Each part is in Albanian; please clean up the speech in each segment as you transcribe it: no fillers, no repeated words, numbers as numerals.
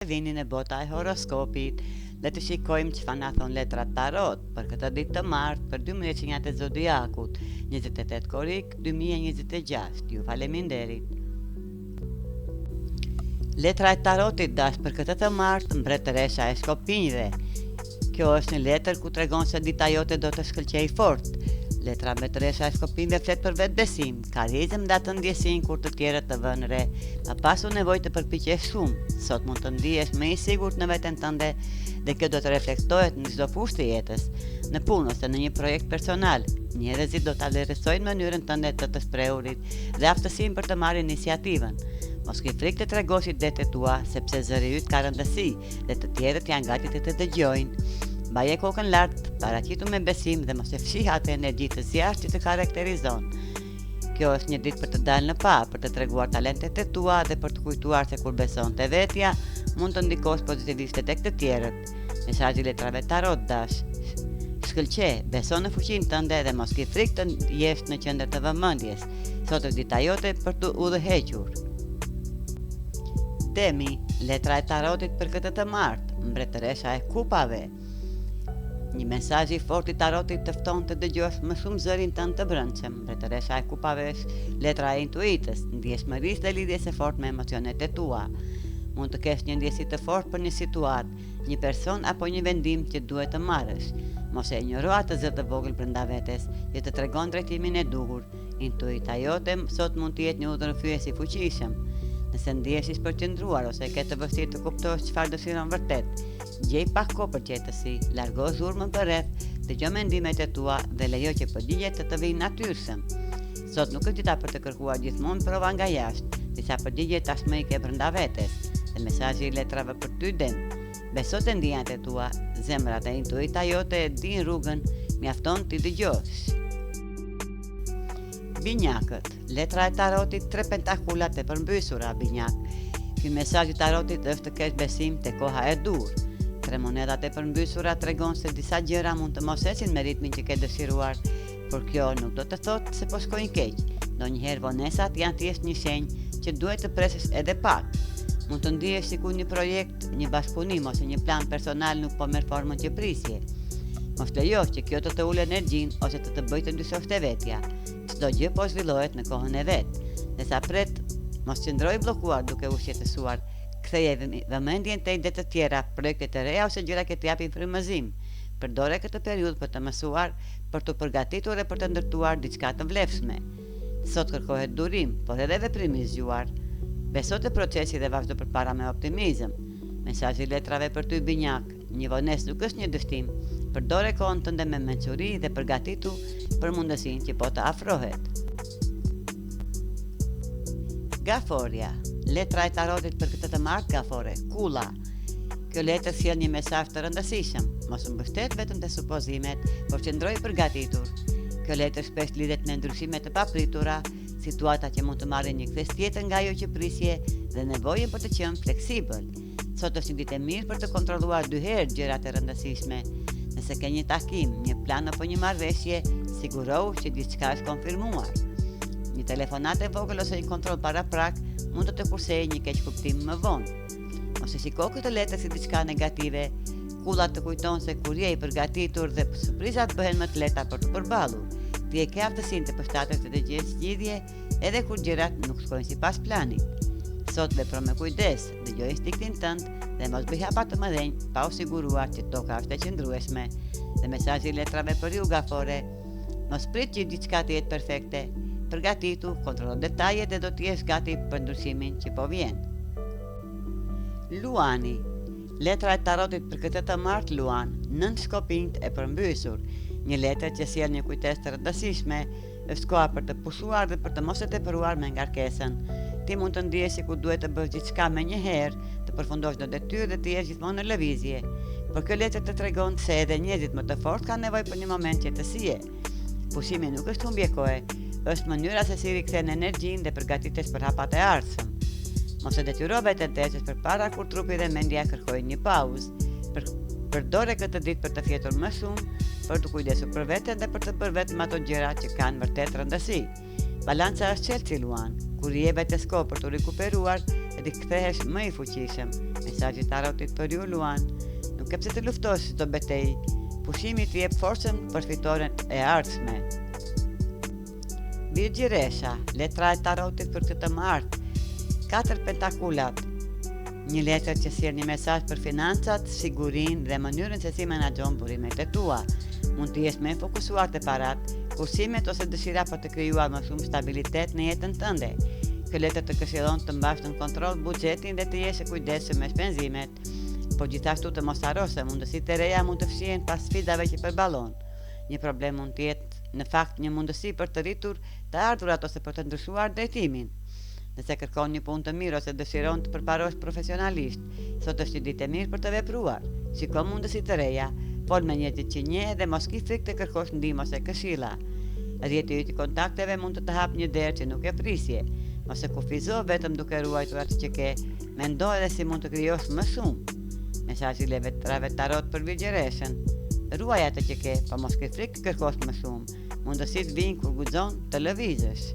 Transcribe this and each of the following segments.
Vini në bota e horoskopit le të shikojmë çfarë na thonë letrat tarot për këtë ditë të martë për 12 shenjat e zodiakut 28 korrik 2026 ju faleminderit Letra e tarotit dash për këtë të martë mbretëresha e shkopinjve Kjo është një letër ku tregon se dita jote do të shkëlqejë fort. Letra Mbretëresha e Shkopinjve flet për vetëbesim, karizëm dhe atë ndjesinë kur të tjerët të vënë re, pa pasur nevojë të përpiqesh shumë. Sot mund të ndihesh më i sigurt në veten tënde dhe kjo do të reflektohet në çdo fushë të jetës, në punë ose në një projekt personal. Njerëzit do ta vlerësojnë mënyrën tënde të të shprehurit dhe aftësinë për të marrë iniciativën. Mos ki frikë të tregosh idetë e tua, sepse zëri yt ka rëndësi dhe të tjerët janë gati të të dëgjojnë. Mbaje kokën lart, paraqitu me besim dhe mos e fshih atë energji të zjarrtë që të karakterizon. Kjo është një ditë për të dalë në pah, për të treguar talentet e tua dhe për të kujtuar se kur beson te vetja, mund të ndikosh pozitivisht tek të tjerët. Mesazhi i letrave tarot dash. Shkëlqe, beso në fuqinë tënde dhe mos ki frikë të jesh në qendër të vëmendjes. Sot është dita jote për të udhëhequr. Demi, letra e tarotit për këtë të martë, mbretëresha e kupave. Një mesazh i fortë i tarotit të fton të dëgjosh më shumë zërin tënd të brendshëm. Mbretëresha e kupave është letra e intuitës, ndjeshmërisë dhe lidhjes së fortë me emocionet e tua. Mund të kesh një ndjesi të fortë për një situatë, një person apo një vendim që duhet të marrësh. Mos e injoro atë zë të vogël brenda vetes, që të tregon drejtimin e duhur. Intuita jote sot mund të jetë një udhërrëfyes i fuqishëm. Nëse ndihesh i shpërqendruar ose e ke të vështirë të kuptosh çfarë dëshiron vërtet, gjej pak kohë për qetësi, largo zhurmën përreth, dëgjo mendimet e tua dhe lejo që përgjigjet të të vijnë natyrshëm. Sot nuk është dita për të kërkuar gjithmonë prova nga jashtë, disa përgjigje tashmë i ke brenda vetes. Dhe mesazhi i letrave për ty Dem. Beso te ndjenjat e tua, zemra dhe intuita jote e dinë rrugën, mjafton t'i dëgjosh. Binjakët, letra e tarotit tre pentakulat e përmbysura, binjak. Ky mesazh i tarotit është të kesh besim te koha e duhur. Tre monedhat e përmbysura tregon se disa gjëra mund të mos ecin me ritmin që ke dëshiruar, Por kjo nuk do të thotë se po shkojnë keq. Ndonjëherë vonesat janë thjesht një shenjë që duhet të presësh edhe pak. Mund të ndihesh sikur një projekt, një bashkëpunim ose një plan personal nuk po merr formën që prisje. Mos lejo që kjo të të ulë energjinë ose të të bëjë të dyshosh te vetja. Çdo gjë po zhvillohet në kohën e vet. Ndërsa pret, mos qëndro i bllokuar duke u shqetësuar. Ktheje vëmendjen te ide të tjera, projekte të reja ose gjëra që të japin frymëzim. Përdore këtë periudhë për të mësuar, për t'u përgatitur e për të ndërtuar diçka të vlefshme. Sot kërkohet durim, por edhe veprim i zgjuar. Beso te procesi dhe vazhdo përpara me optimizëm. Mesazhi i letrave për ty Binjak, një vonesë nuk është një dështim. Përdore kohën tënde me mençuri dhe përgatitu për mundësinë që po të afrohet. Gaforja, letra e tarotit për këtë të martë Gafore, Kulla. Kjo letër sjell një mesazh të rëndësishëm, mos u mbështet vetëm te supozimet, por qëndro i përgatitur. Kjo letër shpesh lidhet me ndryshime të papritura, situata që mund të marrin një kthesë tjetër nga ajo që prisje dhe nevojën për të qenë fleksibël. Sot është një ditë e mirë për të kontrolluar dy herë gjërat e rëndësishme. Nëse ke një takim, një plan apo një marrëveshje, sigurohu që gjithçka është konfirmuar. Një telefonatë e vogël ose një kontroll paraprak mund të të kursejë një keqkuptim më vonë. Mos e shiko këtë letër si diçka negative. Kulla të kujton se kur je i përgatitur dhe surprizat bëhen më të lehta për t'u përballur. Ti e ke aftësinë të përshtatesh dhe të gjesh zgjidhje edhe kur gjërat nuk shkojnë sipas planit. Sot vepro me kujdes, dëgjo instinktin tënd dhe mos bëj hapa të mëdhenj pa u siguruar që toka është e qëndrueshme. Dhe mesazhi i letrave për ju Gafore, mos prit që gjithçka të jetë perfekte. Përgatitu, kontrollo detajet dhe do të jesh gati për ndryshimin që po vjen. Luani Letra e tarotit për këtë të martë Luan, nëntë shkopinjtë e përmbysur, një letër që sjell një kujtesë të rëndësishme, Është koha për të pushuar dhe për të mos e tepruar me ngarkesën. Ti mund të ndihesh sikur duhet të bësh gjithçka menjëherë, të përfundosh çdo detyrë dhe të jesh gjithmonë në lëvizje. Por kjo letër të tregon se edhe njerëzit më të fortë kanë nevojë për një moment qetësie. Pushimi nuk është humbje kohe, është mënyra se si rikthen energjinë dhe përgatitesh për hapat e ardhshëm. Mos e detyro veten të ecësh përpara kur trupi dhe mendja kërkojnë një pauzë. Për, përdore këtë ditë për të fjetur më shumë, për t'u kujdesur për veten dhe për të bërë vetëm ato gjëra që kanë vërtet rëndësi. Balanca është çelësi Luan. Kur i jep vetes kohë për t'u rikuperuar, rikthehesh më i fuqishëm. Mesazhi i tarotit për ju Luan, nuk ke pse të luftosh çdo betejë. Pushimi të jep forcën për fitoren e ardhshme. Virgjëresha, letra e tarotit për këtë të martë, katër pentakulat, një letër që sjell një mesazh për financat, sigurinë dhe mënyrën se si menaxhon burimet e tua. Mund të jesh më e fokusuar te paratë, kursimet ose dëshira për të krijuar më shumë stabilitet në jetën tënde. Kjo letër të këshillon të mbash nën kontroll buxhetin dhe të jesh e kujdesshëm me shpenzimet, por gjithashtu të mos harrosh se mundësitë e reja mund të fshihen pas sfidave që përballon. Një problem mund të jetë në fakt një mundësi për të rritur të ardhurat ose për të ndryshuar drejtimin. Nëse kërkon një punë të mirë ose dëshiron të përparosh profesionalisht, sot është një ditë e mirë për të vepruar. Shiko mundësi të reja, fol me njerëzit që njeh dhe mos ki frikë të kërkosh ndihmë ose këshilla. Rrjeti yt i kontakteve mund të të hapë një derë që nuk e prisje. Mos e kufizo vetëm duke ruajtur atë që ke, mendo edhe si mund të krijosh më shumë. Mesazhi i letrave tarot për Virgjëreshën. Ruaj atë që ke, po mos ki frikë të kërkosh më shumë. Mundësitë vijnë kur guxon të lëvizësh.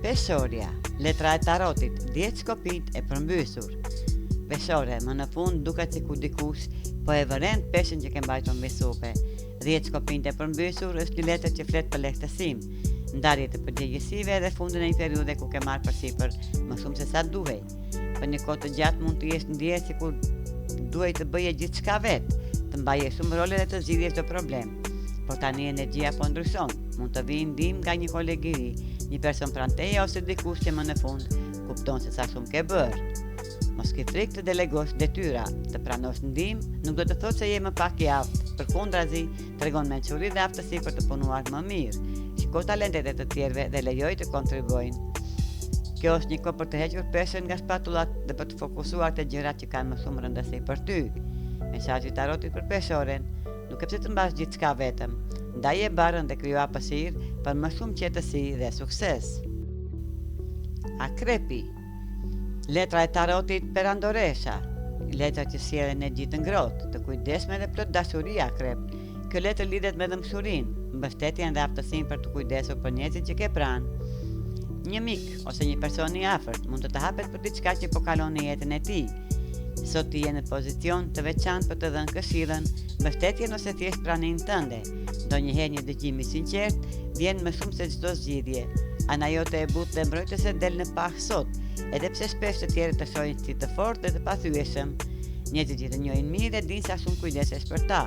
Peshorja, letra e tarotit, 10 shkopinjtë e përmbysur. Peshore, më në fund duket sikur dikush po e vëren peshën që ke mbajtur mbi supe. 10 shkopinjtë e përmbysur është një letër që flet për lehtësim, ndarje të përgjegjësive dhe fundin e një periudhe ku ke marrë përsipër më shumë se sa duhej. Për një kohë të gjatë mund të jesh ndjerë sikur duhej të bëje gjithçka vetë, të mbaje shumë role dhe të zgjidhje çdo problem. Por tani energjia po ndryshon. Mund të vijë ndihmë nga një koleg i ri, një person pranë teje ose dikush që më në fund kupton se sa shumë ke bërë. Mos ki frikë të delegosh detyra, të pranosh ndihmë nuk do të thotë se je më pak i aftë, përkundrazi, tregon mençuri dhe aftësi për të punuar më mirë. Shiko talentet e të tjerëve dhe lejoji të kontribuojnë. Kjo është një kohë për të hequr peshën nga shpatullat dhe për të fokusuar te gjërat që kanë më shumë rëndësi për ty. Mesazhi i tarotit për peshoren, nuk ke pse të mbash gjithçka vetëm. Ndaje barrën dhe krijo hapësirë për më shumë qetësi dhe sukses. Akrepi Letra e tarotit Perandoresha, letra që sjell energji të ngrohtë, të kujdesshme dhe plot dashuri Akrep. Kjo letër lidhet me dhembshurinë, mbështetjen dhe aftësinë për t'u kujdesur për njerëzit që ke pranë. Një mik ose një person i afërt mund të të hapet për diçka që po kalon në jetën e tij. Sot ti je në pozicion të veçantë për të dhënë këshillën, mbështetjen ose thjesht praninë tënde. Ndonjëherë një dëgjim i sinqertë vjen më shumë se çdo zgjidhje. Ana jote e butë dhe mbrojtëse del në pah sot, edhe pse shpesh të tjerët të shohin si të fortë dhe të pathyeshëm. Njerëzit që të njohin mirë e dinë sa shumë kujdesesh për ta.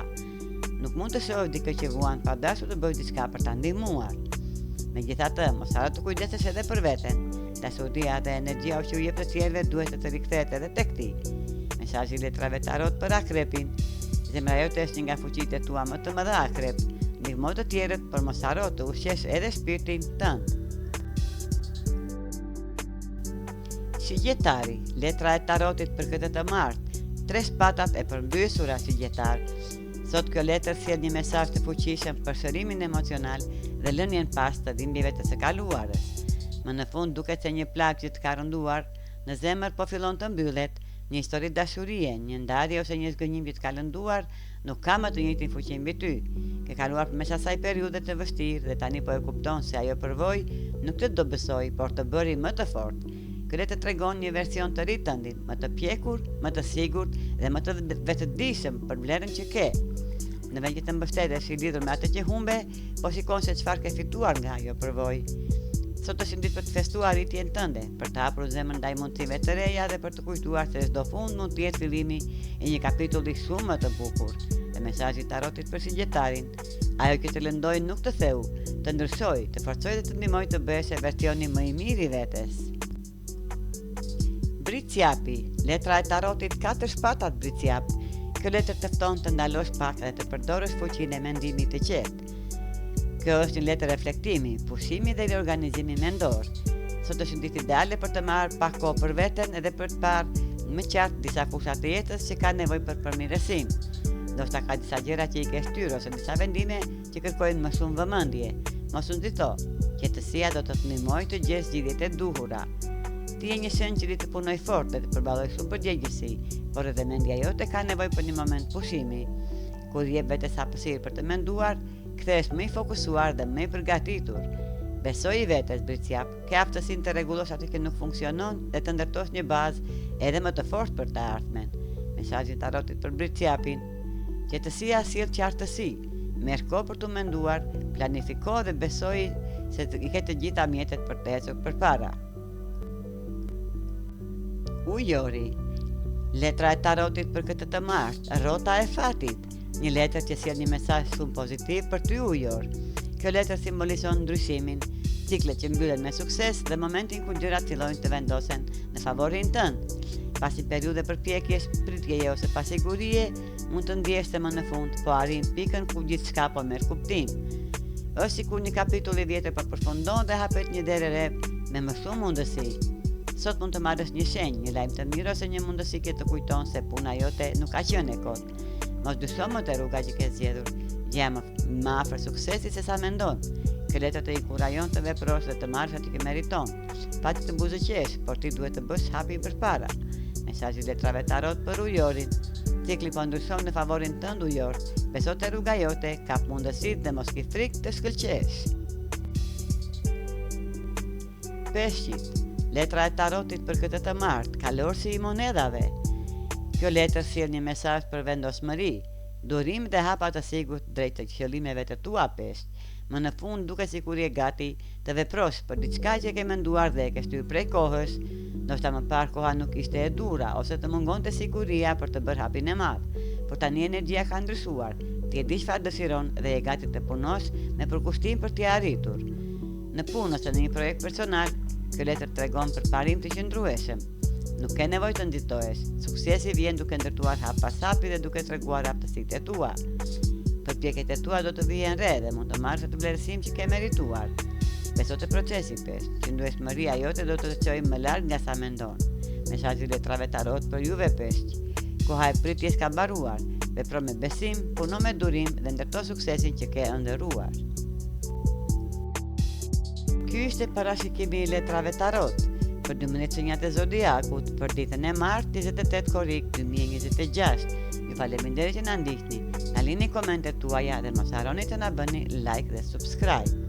Nuk mund të shohësh dikë që vuan pa dashur të bësh diçka për ta ndihmuar. Megjithatë, mos harro të kujdesesh edhe për veten. Dashuria dhe energjia që u jep të tjerëve duhet të të rikthehet edhe tek ti. Mesazhi i letrave tarot për Akrepin. Zemra jote është një nga fuqitë e tua më të mëdha Akrep. Ndihmo të tjerët, por mos harro të ushqesh edhe shpirtin tënd. Shigjetari, letra e tarotit për këtë të martë, tre shpatat e përmbysura Shigjetar. Sot kjo letër sjell një mesazh të fuqishëm për shërimin emocional dhe lënien pas të dhimbjeve të së kaluarës. Më në fund duket se një plagë që të ka rënduar në zemër po fillon të mbyllet, një histori dashurie, një ndarje ose një zhgënjim që të ka lënduar, nuk ka më të njëjtin fuqi mbi ty. Ke kaluar përmes asaj periudhe të vështirë dhe tani po e kupton se ajo përvojë nuk të dobësoi, por të bëri më të fortë. Kjo letër tregon një version të ri tëndin, më të pjekur, më të sigurt dhe më të vetëdijshëm për vlerën që ke. Në vend që të mbështetesh i lidhur me atë që humbe, po shikon se çfarë ke fituar nga ajo përvojë. Sot është një ditë për të festuar rritjen tënde, për të hapur zemrën ndaj mundësive të reja dhe për të kujtuar se çdo fund mund të jetë fillimi i një kapitulli shumë më të bukur. Dhe mesazhi i tarotit për shigjetarin, ajo që të lëndoi nuk të theu, të ndryshoi, të forcoi dhe të ndihmoi të bëhesh versioni më i mirë i vetes. Bricjapi, letra e tarotit katër shpatat Bricjap. Kjo letër të fton të ndalosh pak dhe të përdorësh fuqinë e mendimit të qetë. Kjo është një letër reflektimi, pushimi dhe riorganizimi mendor. Sot është një ditë ideale për të marrë pak kohë për veten edhe për të parë më qartë disa fusha të jetës që kanë nevojë për përmirësim. Ndoshta ka disa gjëra që i ke shtyrë ose disa vendime që kërkojnë më shumë vëmendje. Mos u nxito. Qetësia do të të ndihmojë të gjesh zgjidhjet e duhura. Ti je një shenjë që di të punojë fort dhe të përballojë shumë përgjegjësi, por edhe mendja jote ka nevojë për një moment pushimi. Kur i jep vetes hapësirë për të menduar, kthehesh më i fokusuar dhe më i përgatitur. Besoji vetes, Bricjap, ke aftësinë të rregullosh atë që nuk funksionon dhe të ndërtosh një bazë edhe më të fortë për të ardhmen. Mesazhi i tarotit për Bricjapin. Qetësia sjell qartësi. Merr kohë për t'u menduar, planifiko dhe besoj se i ke të gjitha mjetet për të ecur përpara. Ujori. Letra e tarotit për këtë të martë, rrota e fatit. Një letër që sjell një mesazh shumë pozitiv për ty ujor. Kjo letër simbolizon ndryshimin, ciklet që mbyllen me sukses dhe momentin kur gjërat fillojnë të vendosen në favorin tënd. Pas një periudhe përpjekjesh, pritjeje ose pasigurie, mund të ndjesh se më në fund po arrin pikën ku gjithçka po merr kuptim. Është sikur një kapitull i vjetër po përfundon dhe hapet një derë e re me më shumë mundësi. Sot mund të marrësh një shenjë, një lajm të mirë ose një mundësi që të kujton se puna jote nuk ka qenë e kotë. Mos dysho më te rruga që ke zgjedhur. Je më, më afër suksesit se sa mendon. Kjo letër të inkurajon të veprosh dhe të marrësh atë që meriton. Fati të buzëqesh, por ti duhet të bësh hapin përpara. Mesazhi i letrave tarot për ujorin. Cikli po ndryshon në favorin tënd ujor. Beso te rruga jote, kap mundësitë dhe mos ki frikë të shkëlqesh. Peshqit, letra e tarotit për këtë të martë, kalorësi i monedhave. Kjo letër sjell një mesazh për vendosmëri, durim dhe hapa të sigurt drejt të qëllimeve të tua peshq. Më në fund duket sikur je gati të veprosh për diçka që e ke menduar dhe e ke shtyrë prej kohësh, ndoshta më parë koha nuk ishte e duhura ose të mungonte siguria për të bërë hapin e madh. Por tani energjia ka ndryshuar, ti e di çfarë dëshiron dhe je gati të punosh me përkushtim për t'ia arritur. Në punë ose në një projekt personal, kjo letër tregon përparim të qëndrueshëm. Nuk ke nevojë të nxitohesh. Suksesi vjen duke ndërtuar hap pas hapi dhe duke treguar aftësitë e tua. Përpjekjet e tua do të vihen re dhe mund të marrësh atë vlerësim që ke merituar. Beso te procesi peshq, qëndrueshmëria jote do të të çojë më larg nga sa mendon. Mesazhi i letrave tarot për juve peshq. Koha e pritjes ka mbaruar. Vepro me besim, puno me durim dhe ndërto suksesin që ke ëndërruar. Ky ishte parashikimi i letrave tarot për 12 shenjat e zodiakut për ditën e martë 28 korrik 2026. Ju faleminderit që na ndiqni. Na lini komentet tuaja dhe mos harroni të na bëni like dhe subscribe.